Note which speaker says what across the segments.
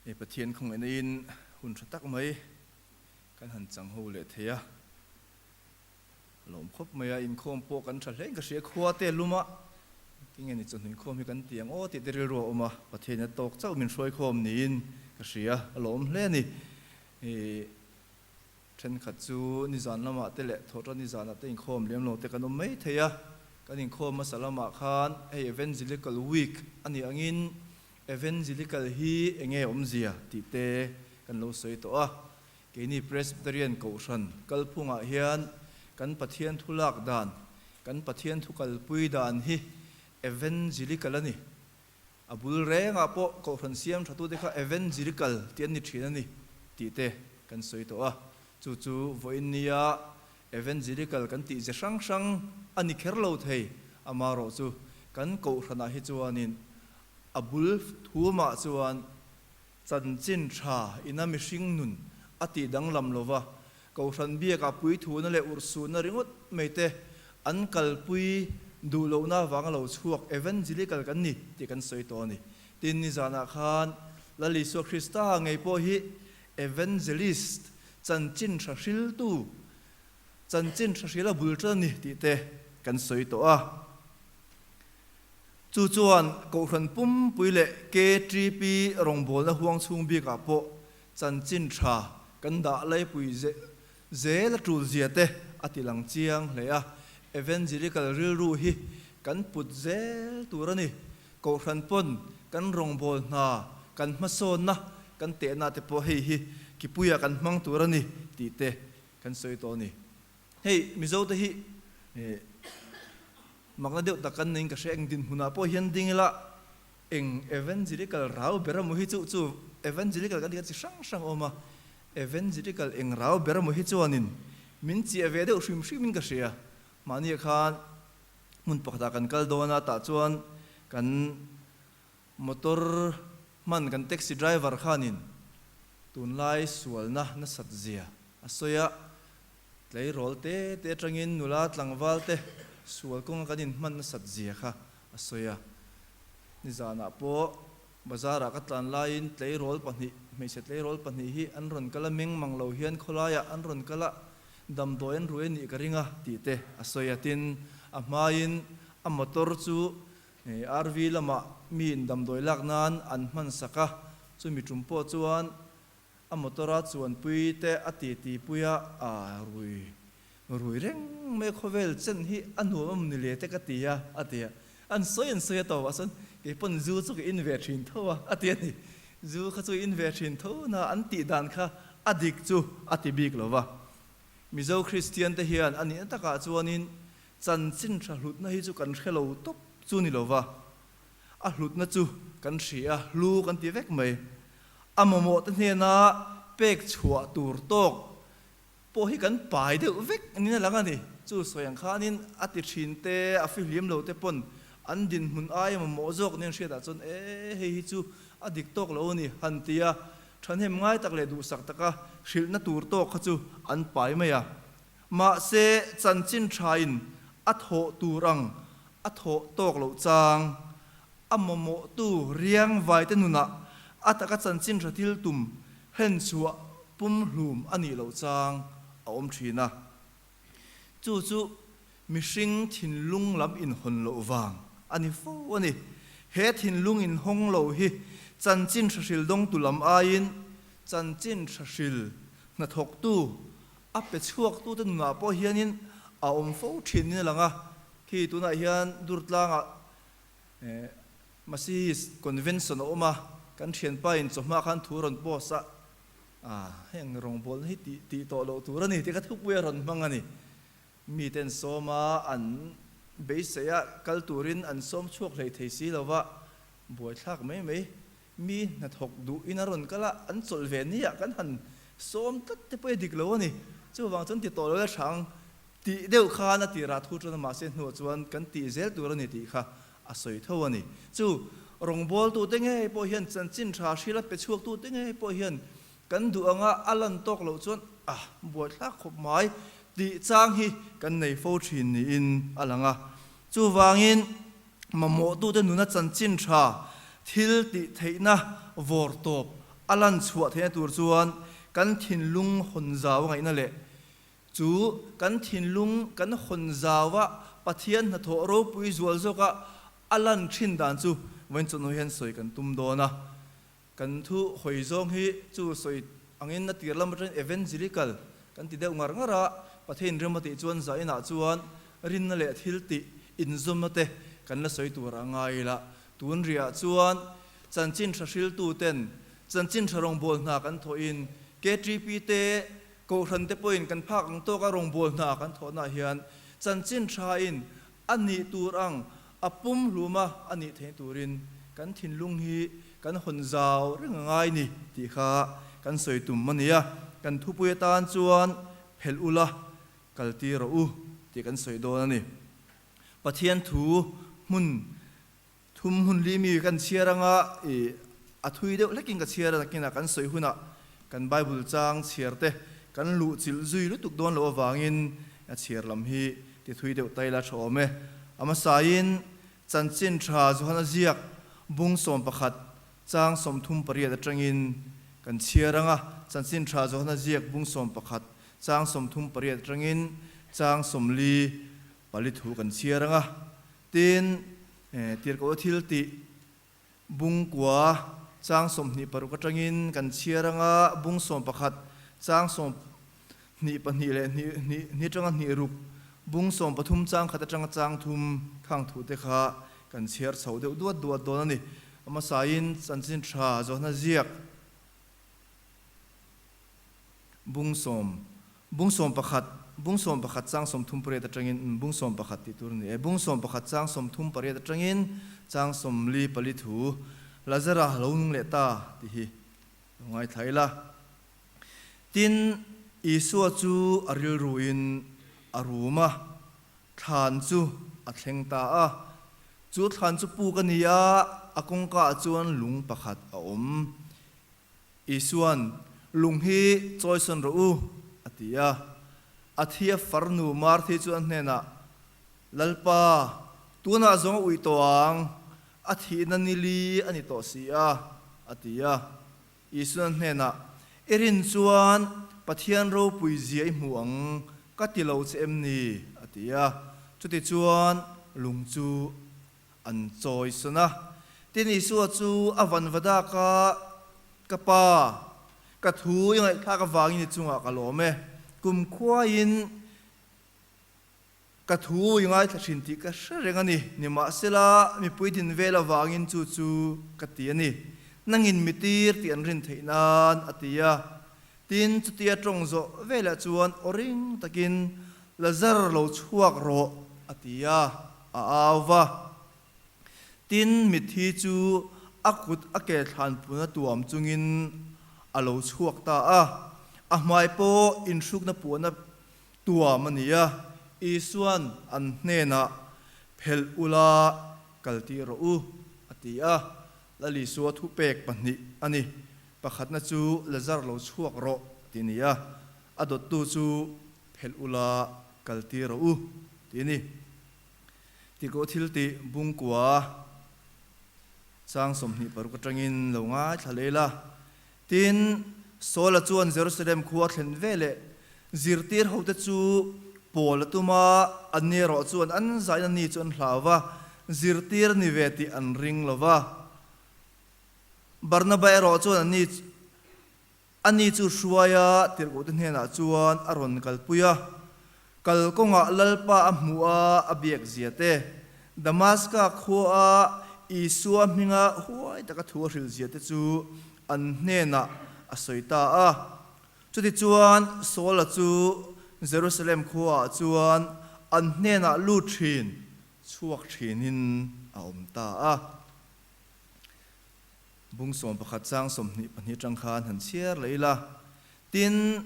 Speaker 1: Hei Pathian khawngaihna in hun tha tak mai kan han chang ho leh thei a, lawm khawp mai a, inkhawm pawh kan tha hle in ka hria, khua te lum a, tinge ni chawhnu inkhawm hi kan ti ang aw tih te rilru a awm a, Pathian a tawk chauh min hruai khawm niin ka hria, a lawm hle a ni. Thenkhat chu nizan lamah te leh thawhṭa nizanah te inkhawm lem lo te kan awm mai thei a, kan inkhawm hmasa lamah khan hei Evangelical Week a nih angin Evangelical hi eng nge awmzia tih te kan lo sawi tawh a. Keini Presbyterian Kohhran kalphungah hian kan Pathian thu lak dan, kan Pathian thu kalpui dan hi Evangelical a ni. A bul rengah pawh Kohhran siam thatute kha Evangelical tih an ni thin a ni tih te kan sawi tawh a. Chu chu vawiin nia Evangelical kan tih ze hrang hrang a ni kher lo thei. Amarawh chu kan Kohhranah hi chuanin a bul thumah chuan chanchin tha ina mihring nun a tih danglam lo va, Kohhran biakah puithuna leh urhsuhna ringawt mai te an kalpui duh lohna avanga lo chhuak evangelical kan ni tih kan sawi tawh a ni. Tin, nizanah khan Lal Isua Krista ngei pawh hi evangelist, chanchin tha hriltu, chanchin tha hrila bul tan a ni tih te kan sawi tawh a. Chu chuan Kohhran pumpui leh KTP rawngbawlna huang chhung bikah pawh Chanchin tha kan dah laipui zel a tul zia te a ti lang chiang hle a, Evangelical rilru hi kan put zel tur a ni. Kohhran pawn kan rawngbâwl hna, kan hmasawnna, kan tehna te pawh hei hi kipuiah kan hmang tur a ni tih te kan sawi tawh a ni. Hei Mizo te hi makna deuh tak kan neiin ka hria, eng dinhmunah pawh hian ding ila Eng evangelical rau ber emaw hi chu chu evangelical kan tih kha chi hrang hrang a awm a, evangelical eng rau ber emaw hi chuanin min chiah ve deuh hrim hrimin ka hria. Mahniah khan hmun pakhatah kan kal dawn a, tah chuan kan motor hman kan taxi driver khanin tunlai sualna nasat zia a sawi a, tleirawl te te atangin nula tlangval te sual kawnga kan inhman nasat zia kha a sawi a. Nizanah pawh bazarah ka tlan laiin tleirawl pahnih, hmeichhe tleirawl pahnih hi an rawn kal a, meng mang lo hian khawlaiah an rawn kal a, damdawi an rui a nih ka ring a tih te a sawi a. Tin, a hmain a motor chu RV lamah miin damdawi lak nan an hman sak a, chumi tum pawh chuan a motor-a chuanpui te a titi pui a, a rui Rui reng mai khawvel chen hi a nuam a ni le te ka ti a, a ti a. An sawi an sawi a tawpah chuan kei pawn zu chu ka in ve thin tho a, a ti a ni. Zu kha chu in ve thin tho na an tih dan kha a dik chu a ti bik lo va. Mizo Kristian te hian a nihna takah chuanin chanchin tha hlutna hi chu kan hre lo tawp chu ni lo va. A hlutna chu kan hria a, hlu kan ti vek mai. A mamawh te hnena pek chhuah tur tawk Pawh hi kan pai deuh vek niin a lang a ni. Chu sawi ang khanin a ti thin te, a fihlim lo te pawn an dinhmun aia mamawh zawk nen hriatah chuan e hei hi chu a dik tawk lo a ni han ti a, thahnem ngai tak leh duhsak taka hrilhna tur tawk kha chu an pai mai a. Mahse, chanchin thain a thawh tur ang a thawh tawk loh chang, a mamawhtu riang vaite nunah a taka chanchin tha thil tum hlen chhuah pumhlum a nih loh chang a awm thin a. Chu chu mihring thinlung lam inhawn loh vang a ni fo a ni. He thinlung inhawng lo hi chanchin thahril dawngtu lam aiin chanchin thahril hnathawktu a pe chhuaktute nunah pawh hianin a awm fo thin niin a lang a. Khi tunah hian Durtlangah Masihi convention a awm a, kan thianpa in chawhma khan thu rawn post a, ah heng rawngbawlna hi tih tih tawh loh tur a ni tih kha thupui a rawn hmang a ni. Mite an sawm a, an beisei a, kal turin an sawm chhuak hlei thei si lo va, buaithlak mai mai. Mi hnathawk duh in a rawn kal a, an chawlh ve ni ah kan han sawm tlat te pawh hi a dik lo a ni. Chuvang chuan ti tawh lo la hrang Tih deuh khan a tirah thu ṭan a, mahse hnuah chuan kan tih zel tur a ni tih kha a sawi tho a ni. Chu rawngbawltute ngei pawh hian chanchin ṭha hrila pe chhuaktute ngei pawh hian kan duh anga a lan tawk loh chuan a buaithlak khawp mai tih chang hi kan nei fo ṭhin niin a lang a. Chuvangin mamawhtute nuna chanchin ṭha thil tih theihna vawr tawp. a lan chhuah theihna tur chuan kan thinlung hawn zau a ngaihna leh chu kan thinlung kan hawn zau a Pathian hnathawh ropui zual zawka a lan thin dan chu vawiin chawhnu hian sawi kan tum dawn a. Kan thu hawi zawng hi chu sawi angin a tir lam atangin evangelical kan ti deuh ngar ngar a, Pathian rem a tih chuan zainah chuan rinna leh thil tih inzawmna te kan la sawi tur a ngai ila. Tun riah chuan chanchin tha hriltu ten chanchin tha rawngbâwl hna kan thawhin KTP te Kohhran te pawhin kan phak ang tawka rawngbâwl hna kan thawhnaah hian chanchin thain A nih tur ang, a pum hluma a nih theih turin kan thinlung hi kan hawn zau reng a ngai ni tih kha kan sawi tum a ni a, kan thupui atan chuan phelh ula kal tir rawh u tih kan sawi dawn a ni. Pathian thu hmun thum hmun li mi kan chhiar anga i a thui deuh hlekin ka chhiar a, nakinah kan sawi hunah kan Bible chang chhiar te kan luh chilh zui lutuk dawn loh avangin a chhiar lam hi ti thui deuh ta ila tha awm e. A hmasain Chanchin Tha Johana ziak bung 11 chang 38 atangin kan chhiar anga, Chanchin Tha Johana ziak bung 11 chang 38 atangin chang 44 thu kan chhiar anga, Tin, Tirhkoh thil tih bung kua chang 26 atangin kan chhiar anga bung 11 chang 22 leh hnih atanga hnih ruk, bung 13 chang khat atanga chang thum khang thu te kha kan chhiar chho deuh duat duat dawn a ni. A hmasain chanchin tha zawhna ziak. Bung sawm, bung 11, bung 11 chang 38 atangin umm bung 11 tih tur a ni e. Bung 11 chang 38 atangin chang 44 thu Lazara lo nung leh ta tih hi lo ngaithla ila. Tin, Isua chu a rilruin a rum a, thlan chu a thleng ta a. Chu thlan chu puk a ni a, a kawngkaah chuan lung pakhat a awm. Isua'n, Lung hi chawisawn rawh u, a ti a. A thia farnu Marthi chu a hnenah, Lalpa, tunah zawng a uih tawh ang, a thihna ni li a ni tawh si a, a ti a. Isua'n a hnenah, I rin chuan Pathian ropui zia i hmu ang, ka ti lo che em ni? a ti a. Chutichuan lung chu An chawisawn a. Tin, Isua chu a vanva dak a, Ka Pa, ka thu i ngaihthlak avangin i chungah ka lawm e. Kumkhuaiin ka thu i ngaithla thin tih ka hre reng a ni. Nimahsela, mipui din vel avangin chu chu ka ti a ni. Nangin mi tir tih an rin theih nan, a ti a. Tin, chutia tawng zawh velah chuan aw ring takin, Lazar lo chhuak rawh, a ti a, a au va. Tin, mitthi chu a kut a ke thlanpuna tuam chungin a lo chhuak ta a, a hmai pawh inhrukna puahna tuam a ni a. Isua'n an hnenah, Phelh ula, kal tih rawh u, a ti a. Lal Isua thupek pahnih a ni. Pakhatna chu Lazar lo chhuak rawh tih a ni a, a dawttu chu phelh ula kal tir rawh u tih a ni. Tikoh thil tih bungkua chang 26 atangin lo ngaithla leh ila. Tin, Saula chuan Jerusalem khua thlen veleh zirtir hote chu Paul a tum a, anni erawh chuan an zaina ni chu an hlau va, zirtir a ni ve tih an ring lo va. Barnaba erawh chuan anni ani chu hruaia tirhkohte hnenah chuan a rawn kalpui a. Kalkawngah Lalpa a hmuh a, a biak zia te, Damaska khuaa Isua hminga huai taka thu a hrilh zia te chu an hnenah a sawi ta a. Chutichuan Saula chu Jerusalem khuaah chuan an hnenah lut thin, chhuak thinin a awm ta a. Bung 11 chang 22 atang khan han chhiar leh ila. Tin,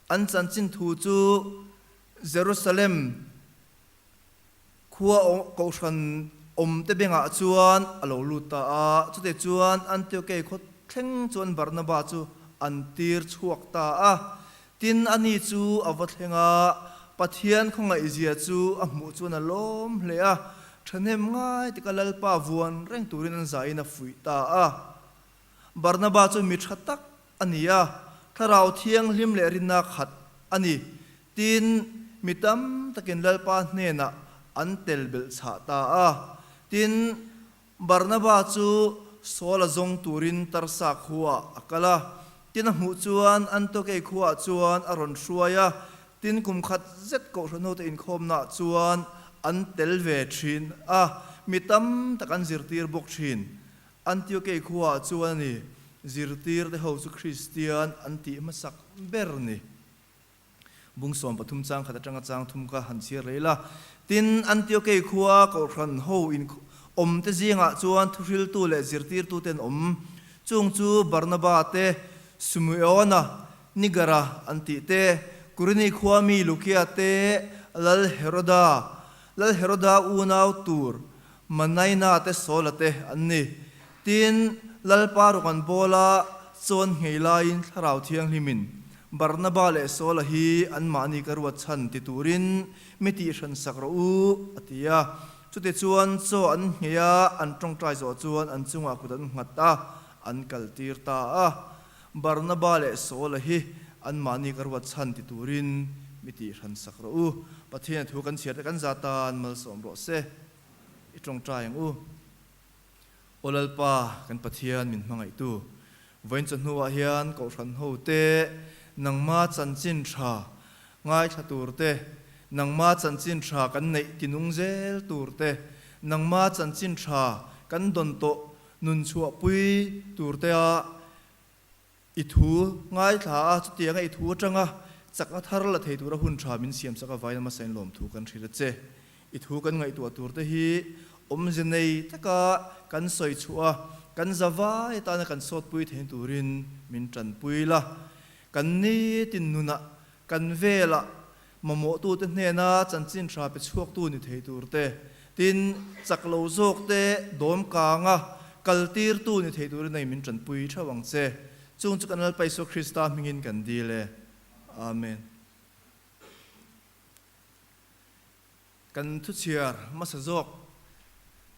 Speaker 1: an chanchin thu chu Jerusalem khua kohhran awmte bengah chuan a lo lut ta a. Chutih chuan Antiokei khaw thleng chuan Barnaba chu an tir chhuak ta a. Tin, ani chu a va thleng a, Pathian khawngaihzia chu a hmuh chuan a lawm hle a, thahnem ngai taka Lalpa vuan reng turin an zahin a fuih ta a. Barnaba chu mi tha tak a ni a, Thlarau Thianghlim leh rinna khat a ni. Tin, mi tam takin Lalpa hnenah an tel belh chhah ta a. Tin, Barnaba chu Saul-a zawng turin Tarsa khuaah a kal a. Tin, a hmuh chuan Antiokei khuaah chuan a rawn hruai a. Tin, kum khat zet Kohhranhote inkhawmnaah chuan an tel ve thin a, mi tam tak an zirtir bawk thin. Antiokei khuaah chuan a ni, zirtirte ho chu Kristian an tih hmasak ber ni. Bung 13 chang khat atanga chang thum kha han chhiar leh ila. Tin, Antiokei khua Kohhran ho in awmte zingah chuan thuhriltu leh zirtirtute an awm. Chung chu Barnaba te, Simeona, Nigara an tih te, Kurini khua mi Lukia te, Lal Heroda, Lal Heroda unau tur Manaina te Saula te an ni. Tin, Lalpa rawk an bawl a, chuan nghei laiin Thlarau Thianghlimin Barnaba leh Saula hi anmahni ka ruat chhan ti turin mi tihhran sak rawh u, a ti a. Chutichuan chaw an nghei a, an tawngtai zawh chuan an chungah kut an nghat a, an kaltir ta a. Barnaba leh Saula hi anmahni ka ruat chhan ti turin mi tihhran sak rawh u. Pathian thu kan chhiar te kan za tan malsawm rawh se. I tawngtai ang u. Aw Lalpa, kan Pathian min hmangaihtu, vawiin chawhnuah hian Kohhran ho te, nangma chanchin tha ngaithla tur te, nangma chanchin tha kan neih tinung zel tur te, nangma chanchin tha kan dawn tawh nun chhuahpui tur te a I thu ngaithla a, chutianga i thu atanga chakna thar la thei tura hun tha min siam sak avain hmasa in lawmthu kan hrilh a che. I thu kan ngaihtuah tur te hi awmze nei taka kan sawi chhuah a, kan zavai atana kan sawtpui theihna turin min tanpui la. Kan nitin nunah kan velah Mamawhtute hnena chanchin tha pe chhuaktu ni thei tur te, tin, chak lo zawk te dawm kanga kaltirtu ni thei turin hei min tanpui theuh ang che. Chung chu kan Lalpa Isua Krista hmingin kan dil e. Amen. Kan thuchhiar hmasa zawk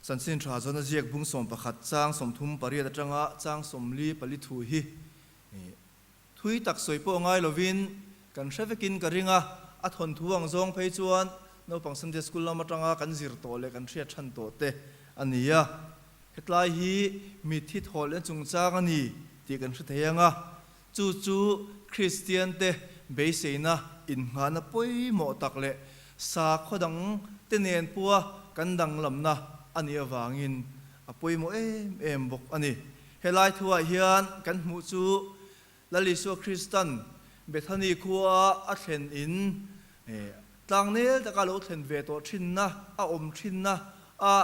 Speaker 1: chanchin tha zawn a ziak bung 11 chang 38 atanga chang 44 thu hi Thui tak sawi pawh ngai lovin kan hre vekin ka ring a, a thawnthu ang zawng phei chuan naupang Sunday School lam atanga kan zir tawh leh kan hriat than tawh te a ni a. Hetlai hi mitthi thaw leh chungchang a ni tih kan hre thei ang a, chu chu Kristian te beiseina innghahna pawimawh tak leh sakhaw dang te nen pawha kan danglamna a nih avangin a pawimawh em em bawk a ni. Helai thuah hian kan hmuh chu Lal Isua Kristan Bethany khua a thlen in tlangnel taka lo thlen ve tawh thinna, a awm thinna a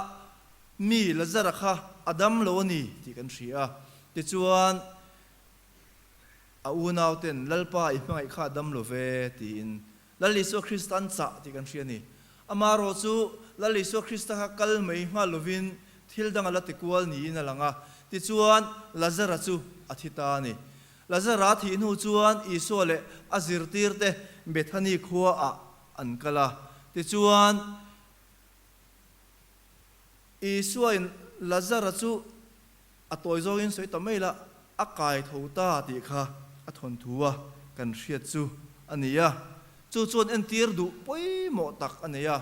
Speaker 1: mi Lazara kha a dam lo a ni tih kan hria a. Tichuan a unauten Lalpa i hmangaih kha a dam lo ve tiin Lal Isua Krista an chah tih kan hria a ni. Amaherawh chu Lal Isua Krista kha kal mai nghal lovin thil dang a la ti kual niin a lang a. Tichuan, Lazara chu a thi ta a ni. Lazara thih hnu chuan Isua leh a zirtirte Bethany khuaah an kal a. Tichuan, Isuain Lazara chu A tawi zawngin sawi ta mai la, a kai tho ta tih kha a thawnthu a kan hriat chu a ni a. Chu chuan entir duh pawimawh tak a nei a.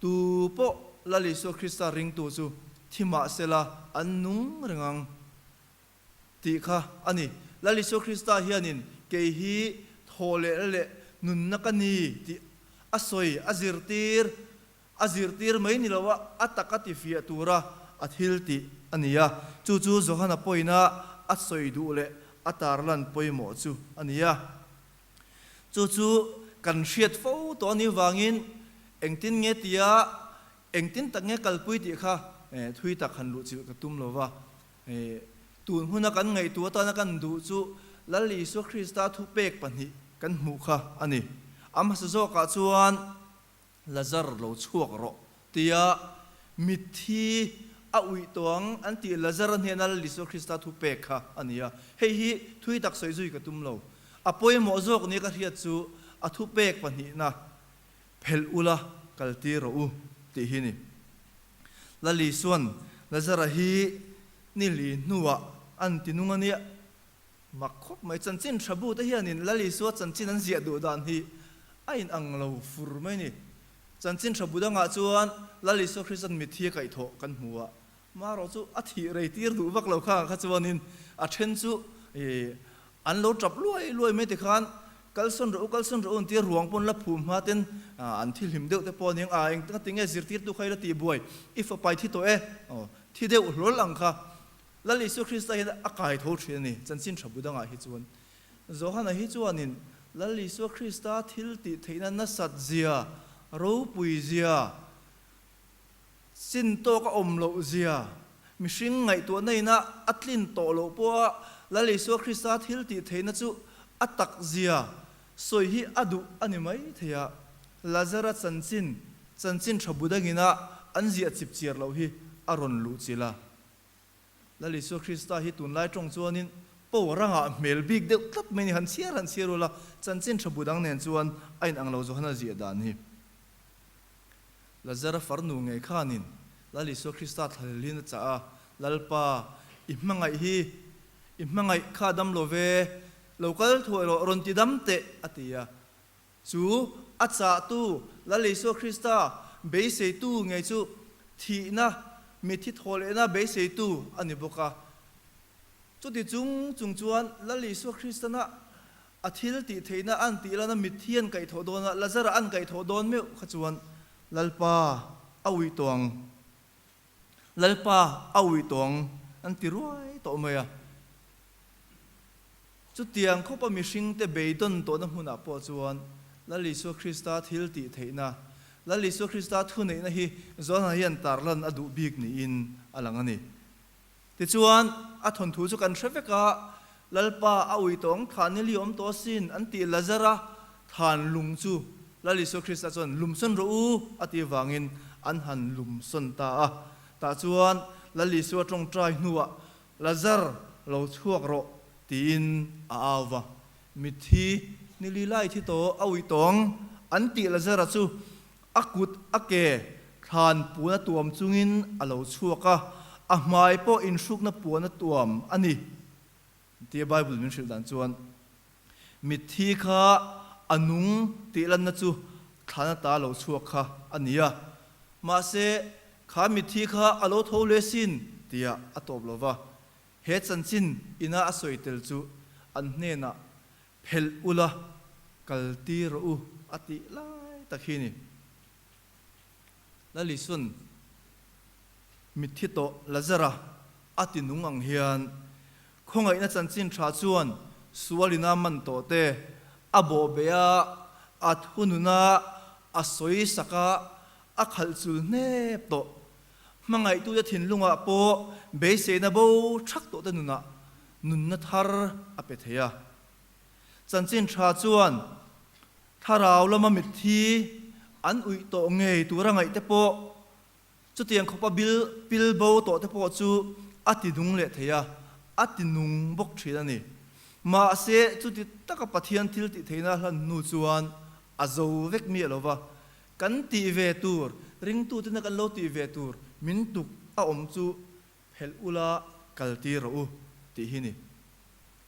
Speaker 1: Tu pawh Lal Isua Krista ringtu chu thi mah sela an nung reng ang tih kha a ni. Lal Isua Krista hianin kei hi thaw leh leh nunna ka ni tih a sawi, a zirtir A zirtir mai ni lo a, a taka tifiah tura a thil tih a ni a. Chu chu Johana pawina a sawi duh leh a tarlan pawimawh chu a ni a. Chu chu kan hriat fo tawh a nih vangin engtin nge tia engtin tak nge kalpui tih kha thui tak han luhchilh ka tum lo va. Tun hmuna kan ngaihtuah atana kan duh chu Lal Isua Krista thupek pahnih kan hmuh kha a ni. A hmasa zawkah chuan Lazar lo chhuak rawh tia mitthi a uih tawh ang an tih Lazara hnena Lal Isua Krista thu pek kha a ni a. Hei hi thui tak sawi zui ka tum lo. A pawimawh zawk nia ka hriat chu a thu pek pahnihna phelh ula kal tir rawh u tih hi ni. Lal Isua'n Lazara hi ni li hnuah An ti nung a nia. Mak khawp mai. Chanchin tha bu te hianin Lal Isua chanchin an ziah duh dan hi a in ang lo fur mai ni. Chanchin tha bu dangah chuan Lal Isua Krista'n mitthi a kaihthawh kan hmu a, marawh chu a thih rei tir duh vak lo kha kha chuanin a then chu an lo tap luai luai mai tikhan kalsawn rawh u, kalsawn rawh u an tia ruang pawn la phum hma ten an thi hlim deuh te pawh a ni ang a, eng tinge zirtirtu kha i la tihbuai, i fapai thi tawh e, thi deuh hlawl ang kha. Lal Isua Krista hian a kai tho thin a ni, chanchin tha bu dangah hi chuan. Johana hi chuanin Lal Isua Krista thil tih theihna nasat zia, ropui zia, chin tawk a awm loh zia, mihring ngaihtuahna ina a tlin tawh loh pawha Lal Isua Krista thil tih theihna chu a tak zia sawi hi a duh a ni mai thei a. Lazara chanchin, chanchin tha bu dangina an ziah chip chiar loh hi a rawn luh chilh a. Lal Isua Krista hi tunlai tawng chuanin power a ngah hmel bik deuh tlat mai ni, han chhiar han chhiar ula, chanchin tha bu dang nen chuan a inang lo Johana ziah dan hi. Lazara farnu ngei khanin Lal Isua Krista thlalhelhin a chah a, Lalpa, i hmangaih hi, i hmangaih kha dam lo ve, lo kal thuai rawh, rawn ti dam teh, a ti a. Chu a chahtu Lal Isua Krista beiseitu ngei chu thihna, mitthi thaw lehna beiseitu a ni bawk a. Chuti chung chung chuan Lal Isua Kristana a thil tih theihna an tih lana mitthi an kaihthawh dawn a, Lazara an kaihthawh dawn meuh kha chuan Lalpa a uih tawh ang. Lalpa a uih tawh ang an ti ruai tawh mai a. Chutiang khawpa mihringte beidawn tawhna hmunah pawh chuan Lal Isua Krista thil tih theihna, Lal Isua Krista thuneihna hi Johana hian tarlan a duh bik niin a lang a ni. Tichuan, a thawnthu chu kan hre vek a, Lalpa a ui tawng than i li awm tawh asin an tih Lazara than lung chu Lal Isua Krista chuan lumsawn rawh u a tih avangin an han lumsawn ta a. Tah chuan Lal Isua tawngtai hnuah Lazar, lo chhuak rawh, tiin a au va. Mitthi ni li lai thi tawh a uih tawng an tih Lazara chu a kut a ke thlan puan a tuam chungin a lo chhuak a, a hmai pawh inhrukna puan a tuam a ni, tia Bible min hrilh dan chuan. Mitthi kha a nung tih lanna chu thlan ata lo chhuak kha a ni a, mahse kha mitthi kha a lo tho leh sin tia a tawp lo va. He chanchin ina a sawi tel chu an hnenah phelh ula kal tir rawh u a tih lai tak hi a ni. Lalisun mitthi tawh Lazara a ti nung ang hian Khawngaihna chanchin tha chuan sualina man tawh te a bawhbeh a, a thunun a, a sawi sak a, a khalh chul hnep tawh. Hmangaihtute thinlungah pawh beiseina bo thak tawh te nunah nunna thar a pe thei a. Chanchin tha chuan thlarau lama mitthi an uih tawh ngei tura ngaih te pawh Chutiang khawpa bil pil bo tawh te pawh chu a ti nung leh thei a, a ti nung bawk thin a ni. Mahse, chuti taka Pathian thil tih theihna hlan hnu chuan a zo vek miah lo va, kan tih ve tur, ringtutena kan lo tih ve tur min tuk a awm chu phelh ula kal tir rawh u tih hi ni.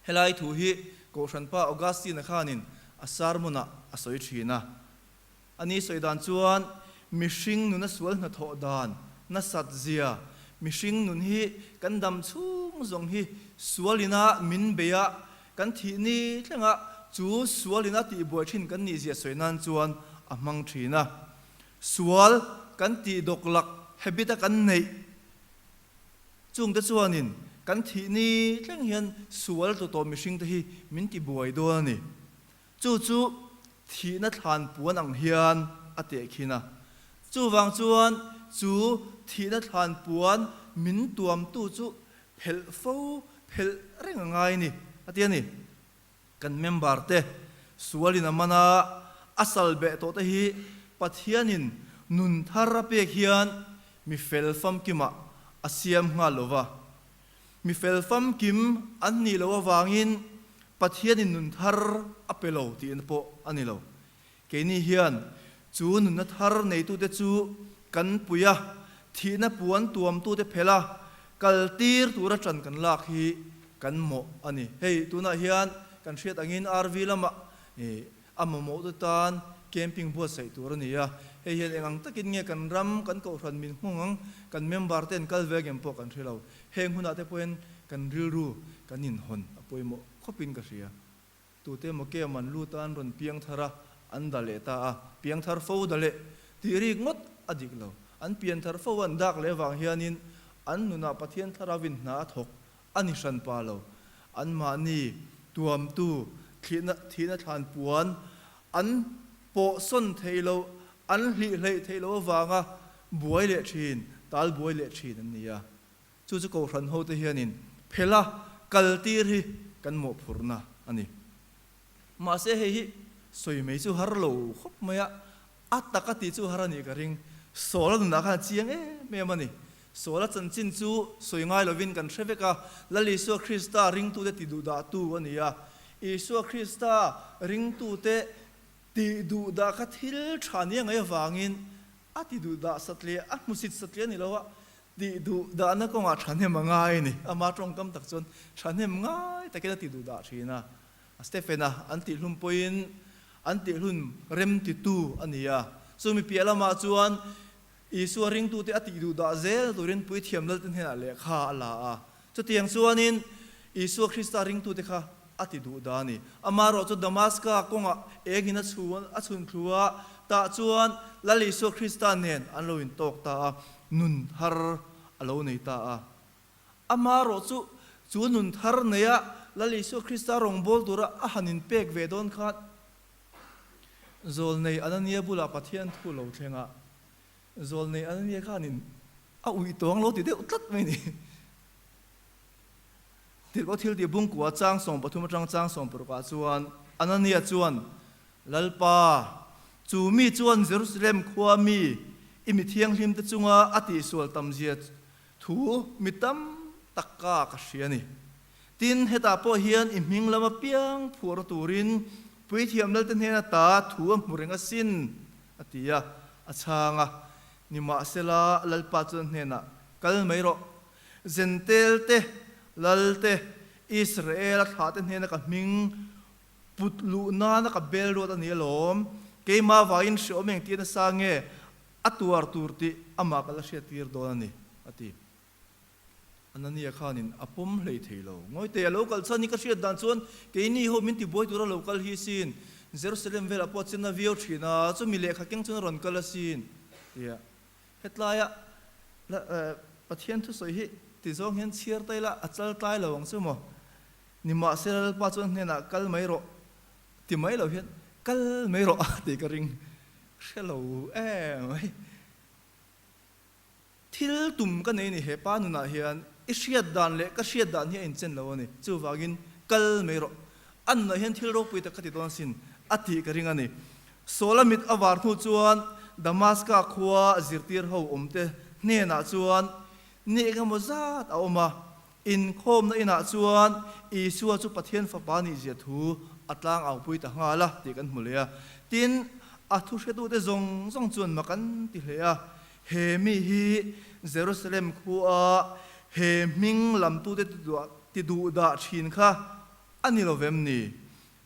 Speaker 1: Helai thu hi Kohhranpa Augustine-a khanin a sermon-ah a sawi thin a. A ni sawi dan chuan mihring nuna sual hnathawh dan nasat zia, mihring nun hi kan dam chhung zawng hi sual ina min bei a, kan thih ni thleng a chu sual ina tihbuai thin kan nih zia sawi nan chuan a hmang thin a. Sual kan tih dawk lak habit a kan neih chungte chuanin kan thih ni thleng hian sual tawh mihringte hi min tibuai dawn a ni. Chu chu thihna thlan puan ang hian a tehkhin a. Chuvang chuan chu thihna thlan puan min tuamtu chu phelh fo, phelh reng a ngai ni, a ti a ni. Kan member te sualin a man a, a sal beh tawh te hi Pathianin nun thar a pek hian mi fel famkimah a siam nghal lo va. Mi fel famkim an nih loh avangin Pathianin nun thar a pe lo tihna pawh a ni lo. Keini hian chu nunna thar neitute chu kan pui a, thihna puan tuamtute phelh a, kal tir tura ṭan kan lak hi kan mawh a ni. Hei tunah hian kan hriat angin RV lamah a mamawhtu tan camping buatsaih tur a ni a, hei hian eng ang takin nge kan ram, kan kohhran min hmung ang, kan member te an kal ve ngem pawh kan hre lo. Heng hunah te pawhin kan rilru kan inhawn a pawimawh khawpin ka hria. Tute emaw kem an lut a, an rawn piang thar a, an da leh ta a, piang thar fo da leh tih rik ngawt a dik lo. An pian thar fo a an dak leh avang hianin an nunah Pathian Thlarauin hna a thawk a ni hran pa lo. Anmahni tuamtu thlihna thihna thlan puan an pawhsawn thei lo, an hlih hleih theih loh avanga buai leh thin, tal buai leh thin an ni a. Chu chu Kohhran hote hianin phela kaltir hi kan mawhphurhna a ni. Mahse hei hi sawi mai chu har lo khawp mai a, a taka tih chu har a nih ka ring. Sawla nunah khan a chiang em em a ni. Sawla chanchin chu sawi ngai lovin kan hre vek a, Lal Isua Krista ringtute tiduhdahtu a ni a. Isua Krista ringtute tihduhdah kha thil tha nia ngaih avangin a tiduhdah satliah, a hmusit satliah a ni lo a, Tih duh dahna kawngah thahnem a ngai a ni. Ama tawngkam tak chuan thahnem ngai takin a ti duh dah thin a. Stephen-a an tihhlum pawhin an tihlun remtitu a ni a. Chumi piah lamah chuan Isua ringtute a tih duh dah zel turin Puithiam Lalte hnenah lehkha a la a. Chutiang chuanin Isua Krista ringtute kha a ti duh dah a ni. Amaherawh chu Damaska kawngah engin a chhun a chhun thlu a, tah chuan Lal Isua Krista nen an lo intawk ta a. Nun thar a lo nei ta a. Amaherawh chu, chu nun thar neia Lal Isua Krista rawngbâwl tura a han inpêk ve dâwn khan, Zawlnei Anania bulah Pathian thu lo thleng a, Zawlnei Anania khanin a uih tawng lo ti deuh tlat mai ni. Tirhkoh thil tih bungkua chang 13 atang chang 16 ah chuan Anania chuan, Lalpa, chu mi chuan Jerusalem khua mi i mi thianghlimte chunga a tihsual tamzia thu mi tam tak ka ka hria a ni. Tin, hetah pawh hian i hming lama piang phuarna turin Puithiam Lalte hnena ta thu a hmu reng asin, a ti a, a chhang a. Nimahsela, Lalpa chuan hnenah, Kal mai rawh. Zentel te, Lal te, Israel-a thlahte hnena ka hming put luh nana ka bel ruat a ni alawm. Keimah vangin hreawm engtir nasa nge a tuar tur tih amah ka la hriattir dawn a ni, a ti. Anania khanin a pawm hlei thei lo. Ngawite, a lo kal chhan hi ka hriat dan chuan keini ho min tibuai tura lo kal hi sin. Jerusalem velah pawh chenna viau thin a, chumi lehkha keng chuan a rawn kal asin, tia. Hetlaia Pathian thusawi hi ti zawng hian chhiar ta ila a chal tlai lo ang chu maw? Nimahsela Lalpa chuan hnenah kal mai rawh ti mai lo hian kal mai rawh a tih ka ring hre lo em mai. Thil tum ka nei ni he pa nunah hian i hriat dan leh ka hriat dan hi a inchen lo a ni. Chuvangin kal mai rawh. A nunah hian thil ropui tak ka ti dawn sin a tih ka ring a ni. Saula mit a var hnu chuan Damaska khua zirtir ho awmte hnenah chuan ni engemaw zat a awm a, inkhawmna inah chuan Isua chu Pathian Fapa nih zia thu a tlang aupui ta nghal a tih kan hmu leh a. Tin, a thuhretute zawng zawng chuan mak an ti hle a, He mi hi Jerusalem khua he hming lamtute ti duhdah thin kha a ni lo vem ni?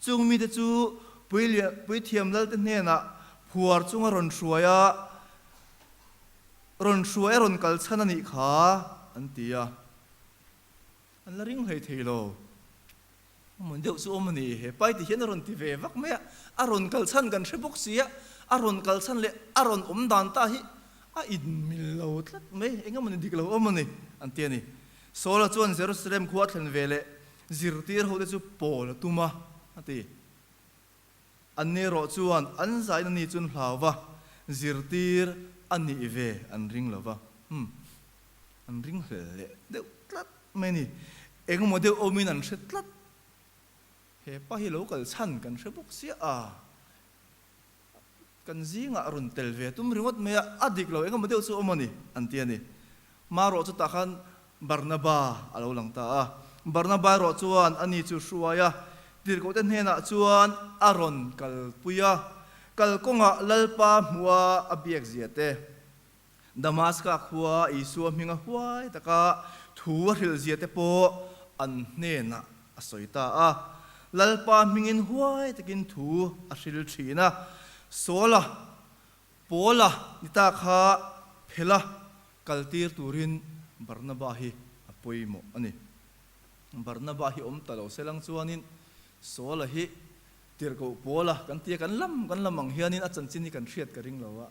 Speaker 1: Chung mite chu Puithiam Lalte hnenah phuar chunga rawn hruai a, rawn hruai a rawn kal chhan a nih kha, an ti a. An la ring hlei thei lo. Hmun deuh chu awm a ni, he pai ti hian a rawn ti ve vak mai a, a rawn kal chhan kan hre bawk si a, a rawn kal chhan leh a rawn awm dan ta hi a inmil lo tlat mai, eng emawni dik lo awm a ni, an ti a ni. Saula chuan Jerusalem khua a thlen ve leh Zirtir hote chu pawl a tum a, a ti. Anni erawh chuan an zain a ni chu an hlau va, zirtir a nih ve an ring lo va. Umm, an ring hlel leh deuh tlat mai a ni. Engemaw deuh awmin an hre tlat. He pa hi lo kal chhan kan hre bawk sia a. Kan zingah a rawn tel ve tum ringawt mai a, a dik lo engemaw deuh chu awm a ni, an ti a ni. Marawh chutah khan Barnaba a lo lang ta a. Barnaba erawh chuan ani chu hruai a, tirhkohte hnenah chuan a rawn kalpui a. Kalkawngah Lalpa hmuha a biak zia te, Damaska khua Isua hminga huai taka thu a hrilh zia te pawh an hnenah a sawi ta a. Lalpa hmingin huai takin thu a hril thin a. Saula, Paula ni ta kha phela kaltir turin Barnaba hi a pawimawh a ni. Barnaba hi awm ta lo se lang chuanin Saula hi tirhkoh Paula kan tia kan lam kan lam ang hianin a chanchin hi kan hriat ka ring lo a.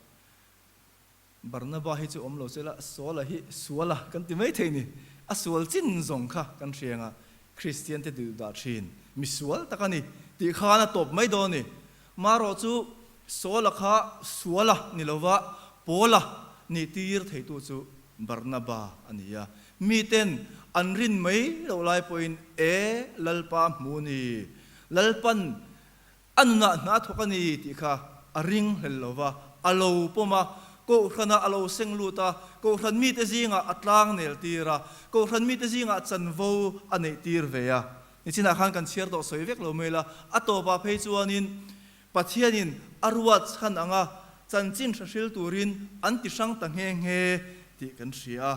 Speaker 1: Barnaba hi chu awm lo se la Saula hi suala kan ti mai thei ni. A sual chin zawng kha kan hria ang a, Kristian te duh dah thin mi sual tak a ni tih khan a tawp mai dawn a ni. Marawh chu Saula kha suala ni lova Paula nih tir theitu chu Barnaba a ni a. Miten an rin mai loh lai pawhin e Lalpa hmu ni, Lalpan a nunah hna thawk a ni tih kha a ring hlel lo va, a lo pawm a, Kohhranah a lo seng lut a, Kohhran mite zingah a tlang nel tir a, Kohhran mite zingah chanvo a neih tir ve a. Nichinah khan kan chhiar tawh sawi vek lo mai la, a tawpah phei chuanin Pathianin a ruat chhan anga chanchin hre hril turin an ti hrang ta nghe nghe tih kan hria a.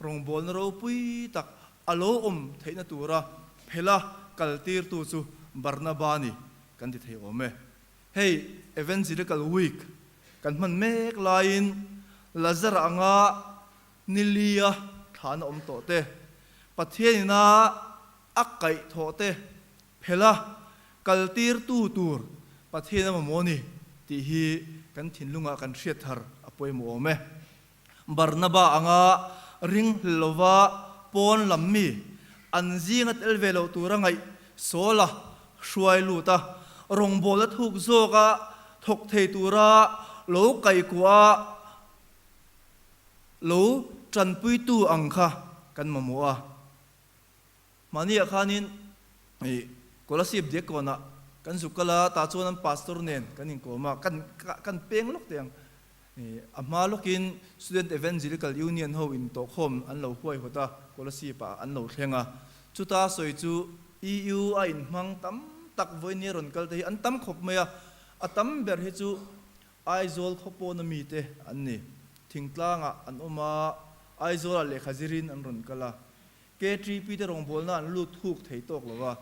Speaker 1: Rawngbawlna ropui tak a lo awm theihna tura phela kaltirtu chu Barnaba ni kan ti thei awm e. Hei Evangelical Week kan hman mek laiin Lazara anga Nilia thlan a awm tawh te, Pathianina a kaih thawh te phela kaltirtu tur Pathian a mamawh ni tih hi kan thinlungah kan hriat thar a pawimawh awm e. Barnaba anga ringhlel lova pawn lam mi an zinga tel ve loh tura ngaih Saula hruai lut a, rawngbawlna thuk zawka thawk thei tura lo kaihkuah a lo tanpuitu ang kha kan mamawh a. Mahniah khanin Kolasib Diakkawnah kan zuk kal a, tah chuan an pastor nen kan inkawm a, kan kan peng lawk teh ang. A hma lawkin Student Evangelical Union ho intawhkhawm an lo huaihawt a, Kolasib ah an lo thleng a. Chuta sawi chu EU a inhmang tam tak vawinia rawn kal te hi an tam khawp mai a, a tam ber hi chu Aizawl khaw pawna mite an ni. Thingtlangah an awm a, Aizawlah lehkha zirin an rawn kal a. KTP te rawngbawlna an lut thuk thei tawk lo va.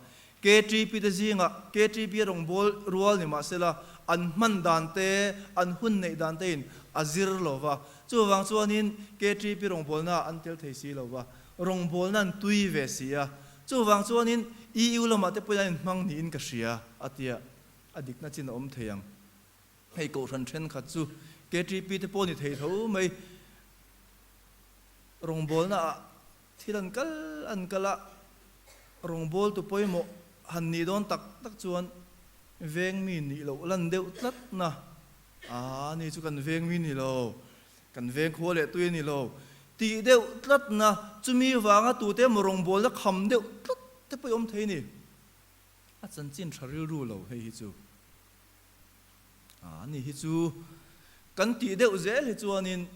Speaker 1: KTP te zingah KTP rawngbâwl rual ni mah sela, an hman dan te, an hun neih dan tein a zir lo va. Chuvang chuanin KTP rawngbawlnaah an tel thei si lo va, rawngbawlna an tui ve si a. Chuvang chuanin EU lamah te pawhin an inhmang niin ka hria, a ti a, a dikna chin a awm thei ang. Hei kohhran thenkhat chu KTP te pawh ni thei tho mai. Rawngbawlna ah thil an kal an kal a, rawngbawltu pawimawh han nih dawn tak tak chuan veng mi nih loh lan deuh tlat na, aa ni chu kan veng mi ni lo, kan veng khua leh tui a ni lo tih deuh tlat na, chumi vanga tute emaw rawngbawlna kham deuh tlat te pawh i awm thei ni. A chanchin tha rilru lo hei hi chu. A ni hi chu kan tih deuh zel hi chuanin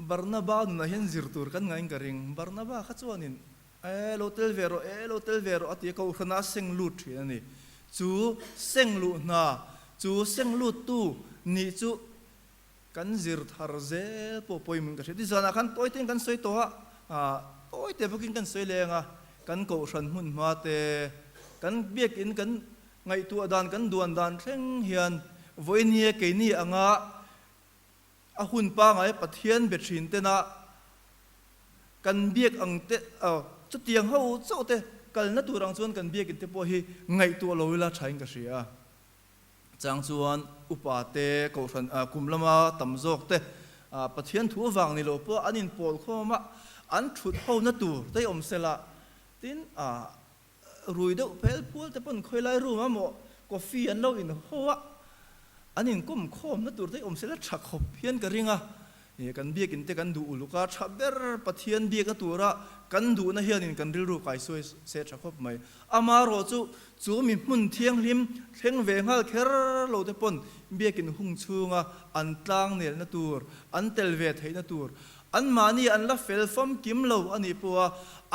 Speaker 1: Barnaba nunah hian zir tur kan ngain ka ring. Barnaba kha chuanin e lo tel ve rawh, e lo tel ve rawh a ti a, kohhrana a seng lut thin a ni. Chu seng luh hna, chu seng luttu nih chu kan zir thar zel pawh pawimawhin ka hria. Tizanah khan tawi tein kan sawi tawh a, tawi te bawkin kan sawi leng a, kan kohhran hmun hma te, kan biakin kan ngaihtuah dan kan duan dan thleng hian vawinia keini anga A hun pangai Pathian be thin tena kan biak ang te, chutiang ho chauh te kalna tur ang chuan kan biakin te pawh hi ngaihtuah lo ila thain ka hria a. Chang chuan upa te, kohhran kum lama tam zawk te Pathian thu avang ni lo pawh an inpawl khawm a, an thut hona tur te awm sela, tin Rui deuh phel phual te pawn khawilai room a maw coffee an lo in ho a, an inkawm khawmna tur te hi awm sela tha khawp hian ka ring a, kan biakin te kan duh uluk a, tha ber Pathian biakna tura kan duhna hianin kan rilru kai sawi se tha khawp mai. Amarawh chu chu mi hmun thianghlim thleng ve nghal kher lo te pawn biakin hung chhunga an tlang nelna tur, an tel ve theihna tur, anmahni an la fel famkim lo a nih pawha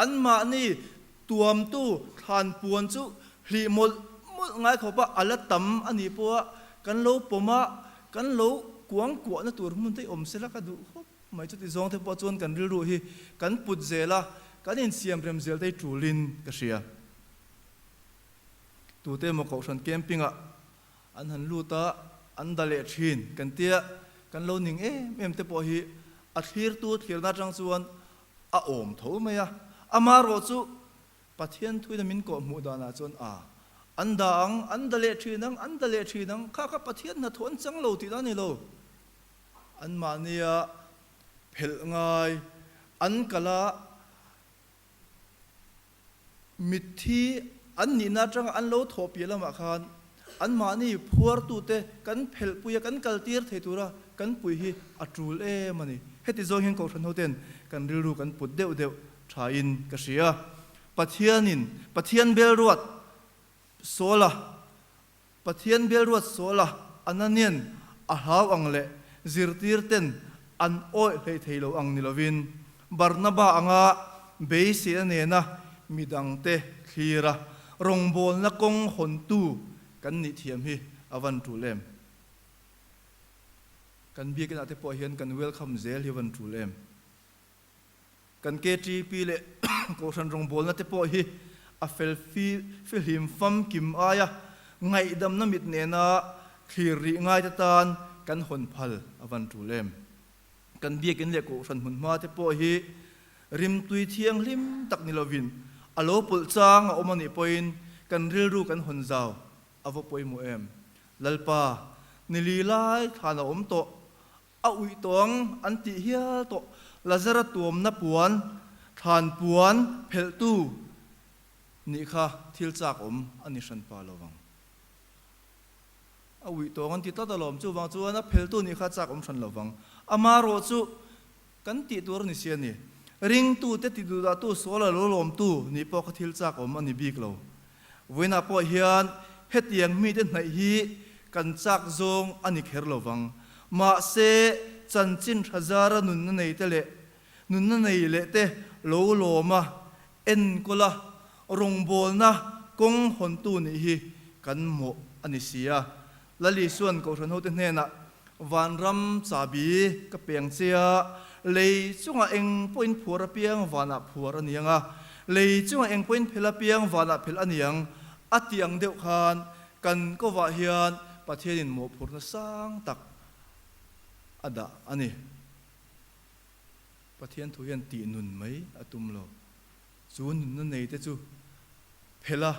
Speaker 1: anmahni Tuamtu thlan puan chu hlih mawlh mawlh ngai khawpa a la tam a nih pawha kan lo pawm a, kan lo kuang kuahna tur hmun te awm sela ka duh khawp mai. Chuti zawng te pawh chuan kan rilru hi kan put zel a, kan insiam rem zel te hi tulin ka hria. Tute emaw Kohhran camping-ah an han lut a, an da leh thin kan tia, kan lo ning em em te pawh hi a thlirtu thlirna atang chuan a awm tho mai a. Amaherawh chu Pathian thuina min kawh hmuh danah chuan a, an da ang, an da leh thin ang, an da leh thin ang, kha kha Pathian hnathawh an chang lo tihna a ni lo. Anmahnia phelh ngai an kal a, Mitthi an nihna atanga an lo thawh piah lamah khan anmahni phuartute kan phelhpui a, kan kaltir thei tura kan pui hi a tul em a ni. Heti zawng hian Kohhran hoten kan rilru kan put deuh deuh thain ka hria. Pathianin Pathian belruat Saula Pathian belruat suala Ananian a hlau ang leh zirtirten an awih hlei thei lo ang ni lovin, Barnaba anga beiseina nena midangte thlira rawngbawlna kawng hawntu kan nih thiam hi a van tul em? Kan biakinah te pawh hian kan welcome zel hi a van tul em? Kan KTP leh Kohhran rawngbawlna te pawh hi a fel fihlim famkim aia ngaihdamna mit nena thlir rih ngaite tan kan hawn phal a van tul em? Kan biakin leh Kohhran hmunhma te pawh hi rimtui thianghlim tak ni lovin a lo pawlh chang a awm a nih pawhin kan rilru kan hawn zau a va pawimawh em? Lalpa, nili lai thlan a awm tawh. A uih tawh ang an tih hial tawh. Lazara tuamna puan, thlan puan phelhtu nih kha thil chak awm a ni hran pa lo vang. A uih tawh ang an ti tlat alawm, chuvang chuan a phelhtu nih kha chak awm hran lo vang. Amarawh chu kan tih tur a ni si a ni. Ringtute ti duhdahtu sual a lo lawmtu nih pawh kha thil chak awm a ni bik lo. Vawiinah pawh hian hetiang mite hnaih hi kan chak zawng a ni kher lo vang. Mahse, chanchin tha zara nunna nei te leh nunna nei leh te lo lawm a, enkawl a, rawngbawlna kawng hawntu nih hi kan mawh a ni si a. Lal Isua'n Kohhran hote hnenah, Vanram chabi ka peng che a, lei chungah eng pawhin phuar apiang vanah phuar a ni ang a, lei chungah eng pawhin phel apiang vanah phel a ni ang, a ti ang deuh khan kan kovah hian Pathianin mawhphurhna sang tak a dah a ni. Pathian thu hian tih nun mai a tum lo. Chu nunna neite chu phela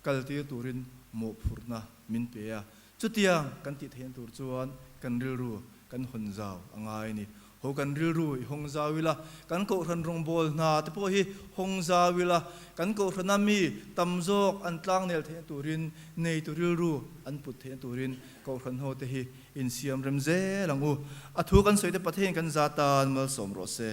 Speaker 1: kaltir turin mawhphurhna min pe a. Chutiang kan tih theihna tur chuan kan rilru kan hawn zau a ngai a ni. Ho kan rilru i hawng zau ila, kan kohhran rawngbâwl hna te pawh hi hawng zau ila, kan kohhrana mi tam zawk an tlangnel theihna turin, neitu rilru an put theihna turin kohhran ho te hi insiam rem zel ang u. A thu kan sawi te Pathian kan za tan malsawm rawh se.